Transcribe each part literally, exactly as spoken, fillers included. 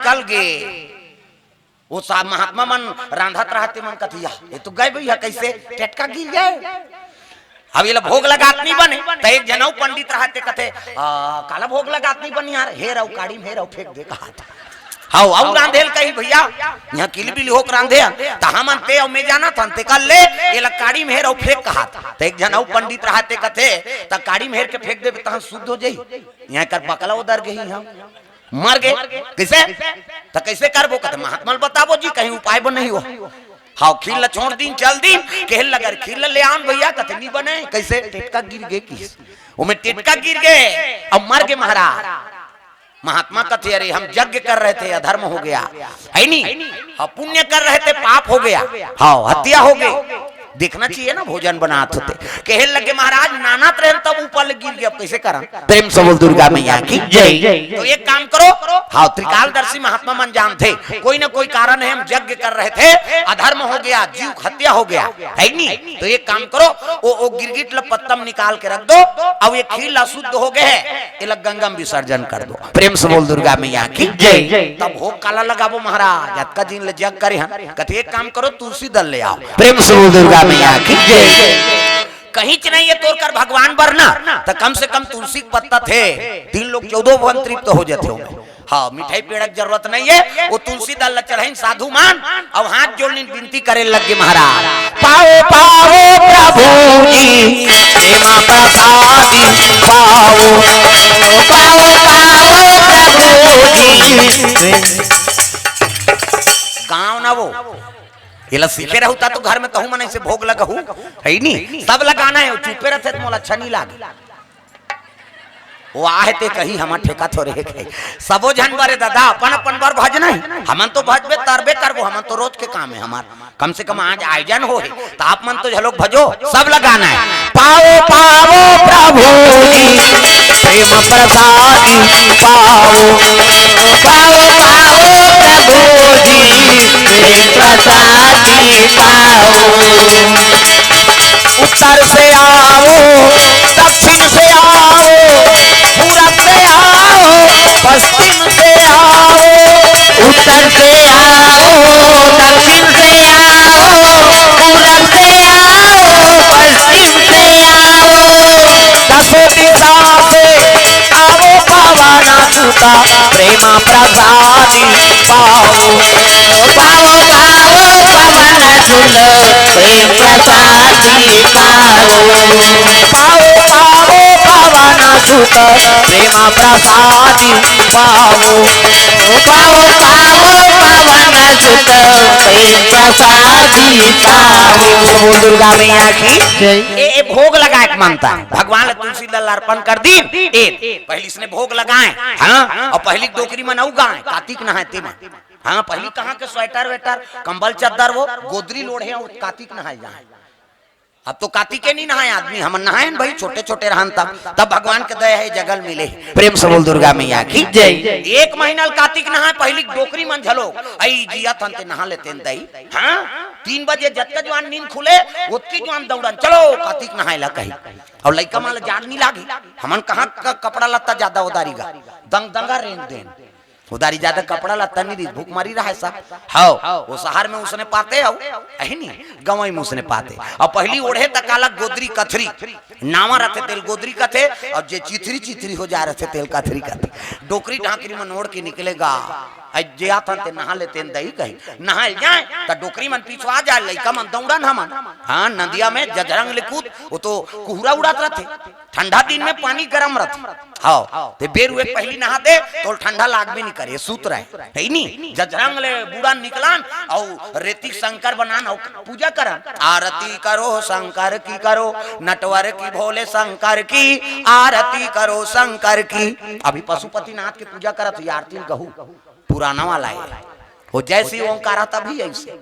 निकल गे। वो साहब महात्मा मन रांधत रहते, मन कथे, "या, ये तो गए भैया, कैसे टेटका गिर गए?" अब ये ला भोग लगात नहीं बने, त एक झन अउ पंडित रहते, कथे, "आ, काला भोग लगात नहीं बने यार, हे रहो, काड़ी में हे रहो, फेंक दे," कहा था। हव, अउ रांधे ल कही, "भैया, यहाँ किलबिल होक रांधे हन, त हमन ते अउ मैं जानत हन, ते कर ले, ये ला काड़ी में हे रहो, फेंक," कहा था। त एक झन अउ पंडित रहते, कथे, "त काड़ी में हेर के फेंक देबे, तहन शुद्ध हो जाई, यहाँ कर बकला उदर गई हम।" मर गे। कइसे? त कइसे करबो? कथे, "महात्मा ल बताबो जी, कहीं उपाय बने हो।" हव, खीर ल छोड़ दिन, चल दिन, कहे लगे, "खीर ल ले आन भैया।" कथे, "नी बने।" कइसे? टेटका गिर गे किस। ओमे टेटका गिर गे, अब मर गे महाराज। महात्मा कथे, "अरे, हम यज्ञ कर रहे थे, अधर्म हो गया, है नी? हम पुण्य कर रहे थे, पाप हो गया, हव, हत्या हो गई।" देखना चाहिए ना, भोजन बनात होते। कहे लगे, "महाराज, नानत रहन तब ऊपर ले गिर गया, अब कैसे करन?" प्रेम से बोल दुर्गा मैया की जय। तो एक काम करो, हव, त्रिकालदर्शी महात्मा मन जानथे, कोई ना कोई कारण है, हम यज्ञ कर रहे थे, अधर्म हो गया, जीव हत्या हो गया, है नी? तो एक काम करो, वो, वो गिरगिट ल पत्तम निकाल के रख दो, अब ये खीर ला शुद्ध हो गए है, ये ला गंगा में विसर्जन कर दो। प्रेम से बोल दुर्गा मैया की जय। तब भोग काला लगाबो महाराज, अतका दिन ले जग करे हन। कथे, "एक काम करो, तुलसी दल ले आओ।" प्रेम से बोल दुर्गा मैया की जय। कहीं च नहीं है तोर कर भगवान बरना, त कम से कम तुलसी के पत्ता थे, तीन लोग चौदह भुवन तृप्त हो जाते होंगे। हव, मिठाई पेड़ा के जरूरत नहीं है, वो तुलसी दल ल चढ़ाइन साधु मन, अउ हाथ जोड़ लीन बिनती करे लग गे महाराज, "पाओ, पाओ प्रभु जी, प्रेम प्रसादी, पाओ, पाओ, पाओ प्रभु जी।" गाँव ना वो, ये ला सीखे रहू ता तो घर में तहू मन ऐसे भोग लगहू, है नी? सब लगाना है, चुपे रहते त मोला अच्छा नहीं लागे। वो आहे ते कही, हमर ठेका थोरे हे कही। सबो झन बरे दादा, अपन अपन बर भजना हे। हमन तो भजबे तरबे करबो, हमन तो रोज के काम हे हमर। कम से कम आज आयोजन हो हे, त आप मन तो झलोक भजो, सब लगाना हे। पाओ पाओ प्रभु जी प्रेम प्रसादी पाओ, पाओ पाओ प्रभु जी प्रेम प्रसादी पाओ। उत्तर से आओ, दक्षिण से आओ, पूरब से आओ, पश्चिम से आओ। उत्तर से आओ, दक्षिण से आओ, पूरब से आओ, पश्चिम से आओ। दसों दिशा से आओ पावन सुता, प्रेम प्रसादी पाओ, पाओ, पाओ, पावन सुत, प्रेम प्रसादी पाओ, पाओ, पाओ, पावन सुत, प्रेम प्रसादी पाओ, पाओ, पाओ, पावन सुत, प्रेम प्रसादी पाओ। बोल दुर्गा मैया की जय। ए, ए भोग लगाए के मानता, भगवान ला तुलसी दल अर्पण कर दीन। ए, पहली इसने भोग लगाए, हाँ, अउ पहली डोकरी मन अउ गाए, कातिक नहाए ते मन। हाँ, पहली कहाँ के स्वेटर वेटर, कंबल चद्दर वो, गोदरी लोढ़े अउ कातिक नहाए जाए। अब तो कातिक के नहीं नहाए आदमी, हमन नहाए न भाई, छोटे छोटे रहन तब, तब भगवान के दया हे जगल मिले। प्रेम से बोल दुर्गा मैया की जय। एक महीना ल कातिक नहाए, पहली डोकरी मन झलो, अई जिया थन ते नहा लेते न दई। हाँ, तीन बजे जतका जुआन नींद खुले, ओतकी जुआन दौड़न, "चलो कातिक नहाए ला" कही। अउ लइका मन ल जाड़ नहीं लागी, हमन कहाँ क-, कपड़ा लत्ता ज्यादा उदारी गा, दंग दंगा रेंग देन। उदारी ज्यादा कपड़ा लत्ता नहीं रही, भूख मरी रहा है सब। हव, वो शहर में उसने पाते हव, अही नहीं, गंवई में उसने पाते। अउ पहली ओढ़े त काला गोदरी कथरी, नावा रथे तेल गोदरी कथे, अउ जे चिथरी चिथरी हो जा रथे तेल कथरी कथे। डोकरी ढाकरी मन ओढ़ के निकलेगा, अई जे आथन ते नहा लेते न दई कही, नहाए जाए त डोकरी मन पीछू आ जाए, लइका मन दौड़न हमन। हाँ, नदिया में जजरंग ले कूद, वो तो कुहरा उड़ात रथे। ठंडा दिन में पानी गरम रथे। हव, ते बेर उहे पहली नहा दे, तोल ठंडा लागबे नहीं करे, सूत रहे। है नी? जजरंग ले बूड़न निकलन, अउ रेती शंकर बनान, अउ पूजा करन। आरती करो शंकर की करो, नटवर की भोले शंकर की, आरती करो शंकर की। अभी पशुपतिनाथ के पूजा करत हो, आरती गहू, पुराना वाला है। वो जय शिव ओंकारा तभी ऐसे।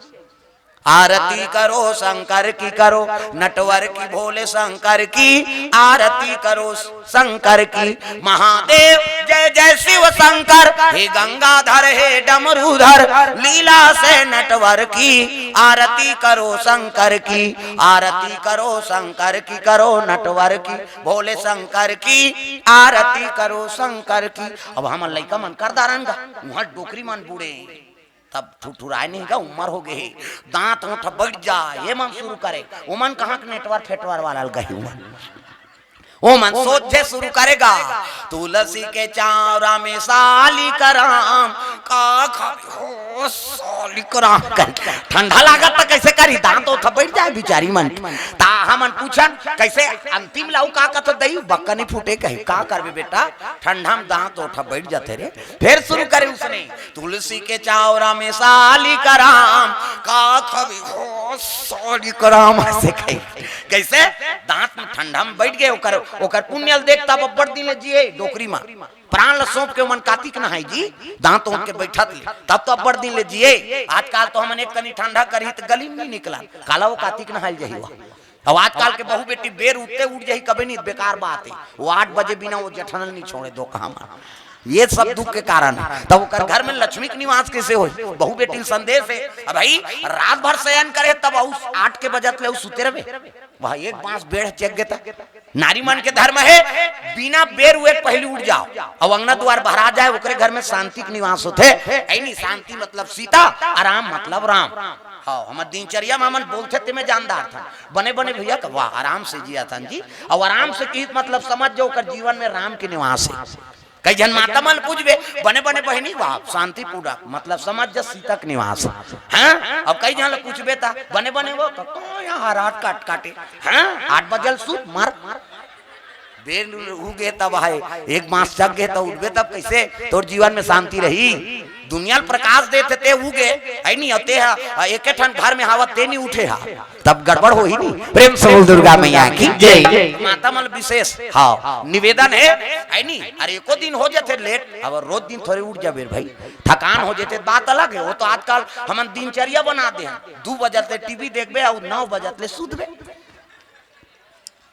आरती करो शंकर की, करो नटवर की, भोले शंकर की आरती करो शंकर की। महादेव जय जय शिव शंकर, हे गंगाधर हे डमरूधर, लीला से नटवर की आरती करो शंकर की, आरती करो शंकर की, करो नटवर की, भोले शंकर की आरती करो शंकर की। अब हमर लइका मन कर डारन गा, उहाँ डोकरी मन बूढ़े, तब ठुठुराय नहीं गा, उमर हो गे हे, दांत ओंठ बइठ जाय, ये मन शुरू करे। ओमन कहाँ के नेटवर फेटवर वाला ल गही ओमन। ओमन सोचे शुरू करे गा, तुलसी के चावरा में सालिक राम, का खाबे हो सालिक राम। ठंडा लागत त कइसे करही, दांत ओंठ बइठ जाय बिचारी मन। त हमन पूछन कइसे, अंतिम ल अउ का कथे, दई बक्का नहीं फूटे कही, का करबे बेटा, ठंडा में दांत ओंठ बइठ जाथे रे। फेर शुरू करे उसने, तुलसी के चावरा में सालिक राम, का खाबे हो सालिक राम, अइसे कही। कइसे? दांत में ठंडा में बइठ गे, ओकर, ओकर पुण्य ल देख, तब अब्बड़ दिन ले जिए डोकरी म। प्राण ल सौंप के ओमन कातिक नहाय जी, दांत ओंठ के बइठत ले, तब तो अब्बड़ दिन ले जिए। आजकाल तो हमन एक कनी ठंडा करही त गली में नहीं निकलन, काला वो कातिक नहाय ल जही वो। अब आजकाल के बहू बेटी बेर उठते उठ जाही, कबे नहीं, बेकार बात हे। वो आठ बजे बिना वो जठन ल नहीं छोड़े, धोखा मार। ये सब दुख के कारण हे। तब ओकर घर में लक्ष्मी के निवास कइसे होही? बहू बेटी ल संदेश हे, अब भाई रात भर शयन करे, तब अउ आठ के बजत ले अउ सुते रहबे। वह एक बांस बेर चेक गे त नारी मन के धर्म हे, बिना बेर हुए पहिली उठ जाव, अउ अंगना दुवार भरा जाय, ओकरे घर में शांति के निवास होथे। अइनी शांति मतलब सीता, आराम मतलब राम। हाँ, हमर दिनचर्या म हमन बोलथे तेमे जानदार थन। बने बने भइया का, वाह, आराम से जिया थन जी, अउ आराम से किहिस मतलब समझ जाव ओकर जीवन में राम के निवास हे। कई झन माता मन पूछबे, बने बने बहिनी, वाह, शांतिपूर्वक मतलब समझ जा सीता के निवास हे। हाँ, अब कई झन ल पूछबे त बने बने वो, त तो यहाँ हर आठ काट काटे। हाँ, आठ बजे ल सुत मर। बेर उगे तब हे, एक बांस चघ गे त उठबे तब कइसे तोर जीवन में शांति रही? दुनिया ल प्रकाश देथे ते उगे, हे नहीं? अउ ते ह एके ठन घर में हवत ते नहीं उठे हा, तब गड़बड़ होही नहीं। प्रेम से बोल दुर्गा मैया की जय। माता मन ल विशेष, हाँ, निवेदन हे, हे नहीं? अरे एको दिन हो जाथे लेट, अब रोज दिन थोरे उठ जाबे भाई, थकान हो जाथे, बात अलग हे। वो तो आजकल हमन दिनचर्या बना दे हन, दू बजत ले टीवी देखबे अउ नौ बजत ले सुतबे।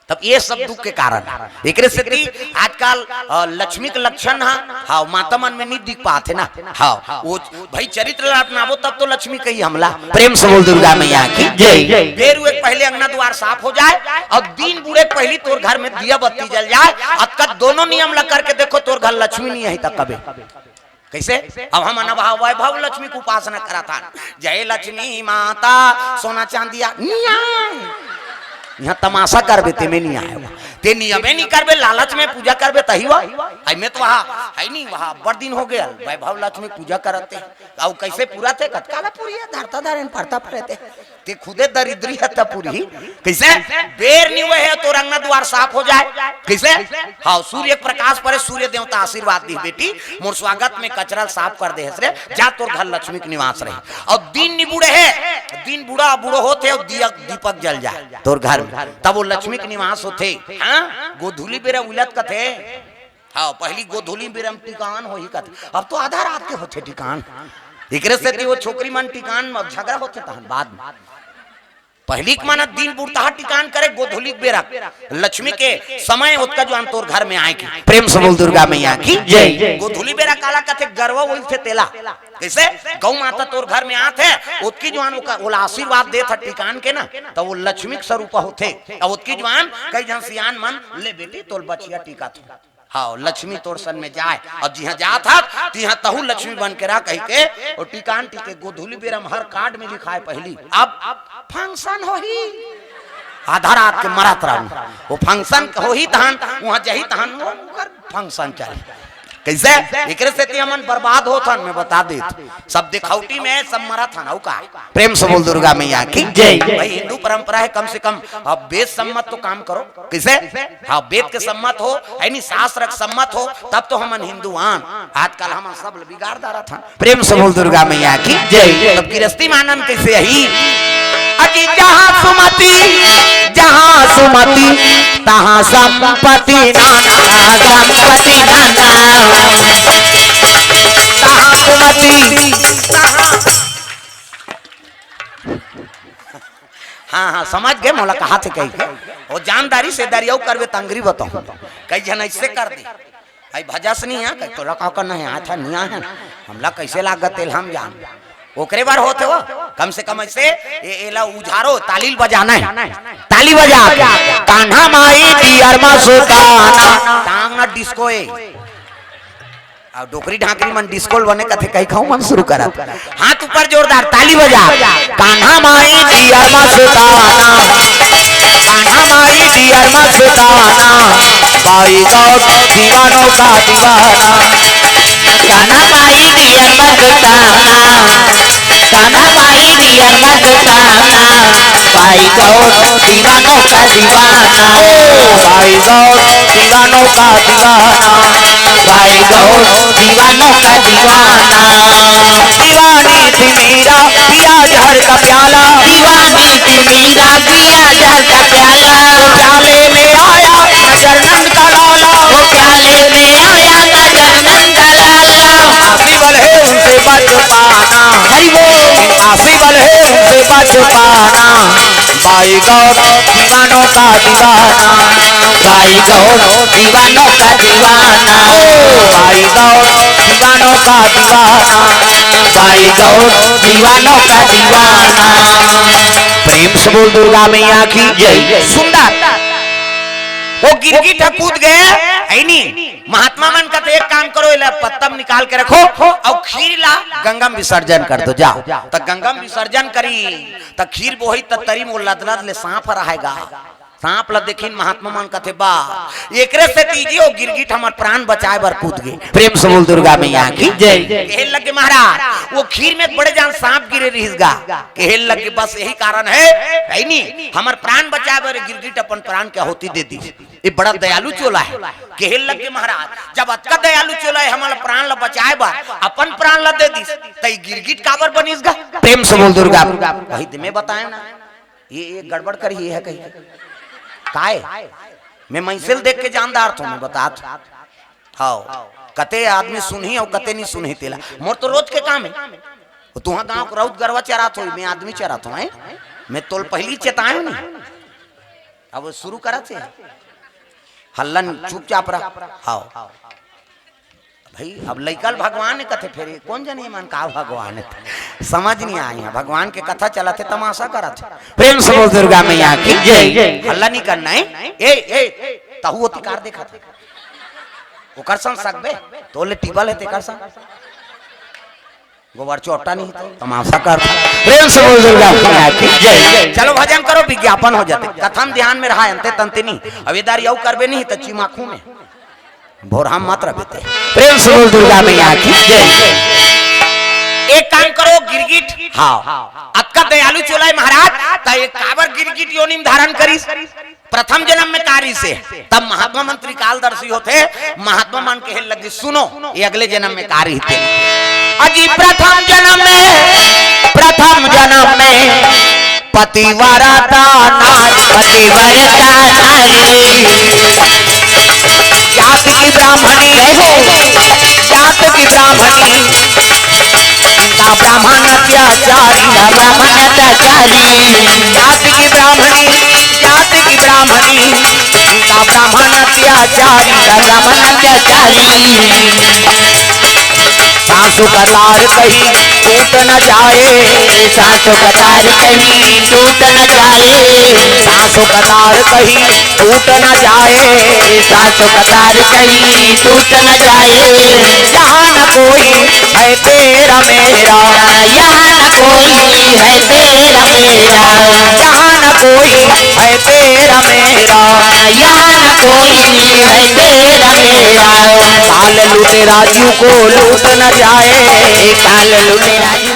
तब ये सब दुख के कारण हे। एकरे सेती आजकल, अ, लक्ष्मी के लक्षण ह, हाँ, माता मन में नहीं दिख पाथे ना। हाँ, वो भाई चरित्र ला अपनाबो तब तो लक्ष्मी कही हमला। प्रेम से बोल दुर्गा मैया की जय। बेर उगे के पहिली अंगना दुवार साफ हो जाय अउ दिन बुड़े के पहिली तोर घर में दिया बत्ती जल जाय। अतका दोनों नियम ला करके देखो, तोर घर लक्ष्मी नहीं आही त कबे। कइसे? अब हमन अब वैभव लक्ष्मी के उपासना करत हन, जय लक्ष्मी माता, सोना चांदिया, नहीं आय। यहाँ तमाशा करबे, तेमे नहीं आय। ते नियमे नहीं करबे, लालच में पूजा करबे, तही वो। अइमे तो वहाँ हे नहीं, वहाँ अब्बड़ दिन हो गे, वैभव लक्ष्मी पूजा करत हे। अउ कइसे पूरा ते कतका ला पूरी हे, धरता धरेन पड़ता पड़े ते। ते खुदे दरिद्री हे त पूरी। कइसे? बेर नहीं हुए हे, तोर अंगना दुवार साफ हो जाय। कइसे? हाँ, सूर्य के प्रकाश पड़े, सूर्य देवता आशीर्वाद दिही, बेटी, मोर स्वागत में कचरा ल साफ कर दे हस रे, जा तोर घर लक्ष्मी के निवास रही। अउ दिन नहीं बुड़े हे, दिन बुड़ा बुड़ो होथे अउ दिया दीपक जल जाय तोर घर में, तब वो लक्ष्मी के निवास होथे। हाँ, गोधूली बेरा उलत कथे। हाँ, पहिली गोधूली बेरा म टिकान होही कथे, अब तो आधा रात के होथे टिकान। एकरे सेती वो छोकरी मन टिकान म झगड़ा होथे तहन बाद में। पहिली के मन दिन बुड़तहा टिकान करे, गोधूली बेरा लक्ष्मी के समय ओतका जुआन तोर घर में आय के। प्रेम से बोल दुर्गा मैया की जय। गोधूली बेरा काला कथे, गरवा उलथे तेला। कइसे? गौ माता तोर घर में आथे, ओतकी जुआन ओकर, ओला आशीर्वाद देत ह टिकान के ना, त वो लक्ष्मी के स्वरूप होथे। अउ ओतकी जुआन कई झन सियान मन, ले बेटी, तोर बछिया टिकत हो। हाँ, लक्ष्मी तोर संग में जाय। अब जिहाँ जात हस, तिहाँ तहू लक्ष्मी बन के रह कहि के, वो टिकान टिके, गोधूली बेरा म हर कार्ड में लिखाय पहिली। अब फंक्शन होही। आधा रात के मरत रहूं। वो फंक्शन होही तहन, उहाँ जही तहन, वो ओकर फंक्शन चलही। कइसे? एकरे सेती हमन बर्बाद होत हन, मैं बता देत। सब दिखौटी में सब मरत हन, अउ का? प्रेम से बोल दुर्गा मैया की जय। भाई, हिंदू परंपरा हे, कम से कम अब वेद सम्मत तो काम करो। कइसे? हाँ, वेद के सम्मत हो, यानी शास्त्र के सम्मत हो, तब तो हमन हिंदू आन। आजकल हमन सब ल बिगाड़ डारत हन। प्रेम से बोल दुर्गा मैया की जय। तब गिरस्ती म आनंद कइसे आही? अजी जहाँ सुमति, जहाँ सुमति, तहाँ संपत्ति नाना, संपत्ति नाना। तहाँ सुमति, तहाँ हाँ, हाँ, समझ गे, मोला कहाथे कहिके। वो जानदारी से दारी अउ करबे त अंगरी बताहूँ। कई झन अइसे कर दे। भाई भजस नहीं है, कई तोला का करना है, आथा नहीं आया है। हमला कैसे लागत तेल हम जान। ओकरे बर होत हे वो, कम से कम अइसे, ए, एला उझारो, ताली ल बजाना है। ताली बजा के। कान्हा माई दियर मा सुताना। टांग ना डिस्को ए। अउ डोकरी ढाकरी मन डिस्को ल बने कथे कही खाऊ मन शुरू करत। हाथ ऊपर जोरदार, ताली बजा। कान्हा माई दियर मा सुताना। कान्हा माई दियर मा सुताना। बाई गौर दीवानों का दीवाना। कान्हा माई दियर मा सुताना। कान्हा माई दियर मा सुताना। बाई गौर दीवानों का दीवाना। ओ बाई गौर दीवानों का दीवाना। भाई गौर दीवानों का दीवाना। दीवानी थी मीरा, पिया जहर का प्याला। दीवानी थी मीरा, पिया जहर का प्याला। वो प्याले में आया नजर नंद का लाला। वो प्याले में आया नजर नंद का लाला। आंसी वाले उनसे बच पाना। हरि बोल। आंसी वाले उनसे बच पाना। भाई गौर दीवानों का दीवाना। भाई गौर दीवानों का दीवाना। ओ भाई गौर दीवानों का दीवाना। भाई गौर दीवानों का दीवाना। प्रेम से बोल दुर्गा मैया की जय। सुंदर। वो गिरगिट ह कूद गे, है नी? महात्मा मन कथे एक काम करो, एला पत्तम निकाल के रखो अउ खीर ला गंगा म विसर्जन कर दो, जाओ। त गंगा म विसर्जन करी, त खीर बोही त तरी म वो लदलद ले सांप ह रहेगा। सांप ला देखिन महात्मा मन कथे, बा, एकरे सेती जी वो गिरगिट हमर प्राण बचाए बर कूद गे। प्रेम से बोल दुर्गा मैया की जय। कहे लगे महाराज, वो खीर में बड़े जान सांप गिरे रहिस गा। कहे लगे बस यही कारण है, है नी? हमर प्राण बचाए बर गिरगिट अपन प्राण के आहुति दे दिस। ये बड़ा दयालु चोला है। कहे लगे महाराज, जब अतका दयालु चोला है, हमर प्राण ला बचाए बर अपन प्राण ला दे दिस, त ये गिरगिट काबर बनिस गा? प्रेम से बोल दुर्गा। कही त मैं बताए ना, ये, ये गड़बड़ कर ही है कही। काय? मैं मैसेल देख के जानदार थो, मैं बतात हूँ। हाव, कते आदमी सुनही अउ कते नहीं सुनही तेला। मोर तो रोज के काम है। वो तुहा गांव के राउत गरवा चरात हो, मैं आदमी चरात हूँ, हैं? मैं तोल पहली चेताए नहीं। अब वो शुरू करत हे। हल्ला नहीं, चुपचाप रह। हाव। भाई, अब लइका ल भगवान कथे, फेर ये कोन जनी मन का भगवान हे? समझ नहीं आए हे। भगवान के कथा चलत हे, तमाशा करत हे। प्रेम से बोल दुर्गा मैया की जय। हल्ला नहीं करना है। ए, ए, तहु ओती कार देखत हे। ओकर संग सकबे, तोले टीबल हे तेकर संग। गोबर चोटा नहीं तो तमाशा करत हे। प्रेम से बोल दुर्गा मैया की जय। चलो भजन करो, विज्ञापन हो जाते। कथा म ध्यान में रहा, अंते तंते नहीं। अब इधर यऊ करबे नहीं तो चिमाखू में। भोरहा मत रह बेटे। प्रेम से बोल दुर्गा मैया की जय। एक काम करो गिरगिट, हाँ, अतका दयालु चोला हे महाराज, त एक काबर गिरगिट योनि म धारण करिस? प्रथम जन्म में का रिहिसे, तब महात्मा मन त्रिकालदर्शी होथे, महात्मा मन कहे लगे, सुनो, ये अगले जन्म में का रिहिसे। अजी प्रथम जन्म में, प्रथम जन्म में पतिव्रता नारी, पतिव्रता नारी। जात की ब्राह्मणी, जात की ब्राह्मणी, इनका ब्राह्मण अत्याचारी, इनका ब्राह्मण अत्याचारी। जात की ब्राह्मणी, जात की ब्राह्मणी, इनका ब्राह्मण अत्याचारी, इनका ब्राह्मण अत्याचारी। सासू का तार कहीं टूट न जाए, सासू का तार कहीं टूट न जाए, सासू का तार कहीं टूट न जाए, सासू का तार कहीं टूट न जाए। यहाँ न कोई है तेरा मेरा, यहाँ न कोई है तेरा मेरा, यहाँ न कोई है तेरा मेरा, यहाँ न कोई है तेरा मेरा। काल लुटेरा जीव को लूट न जाए, काल लुटेरा जीव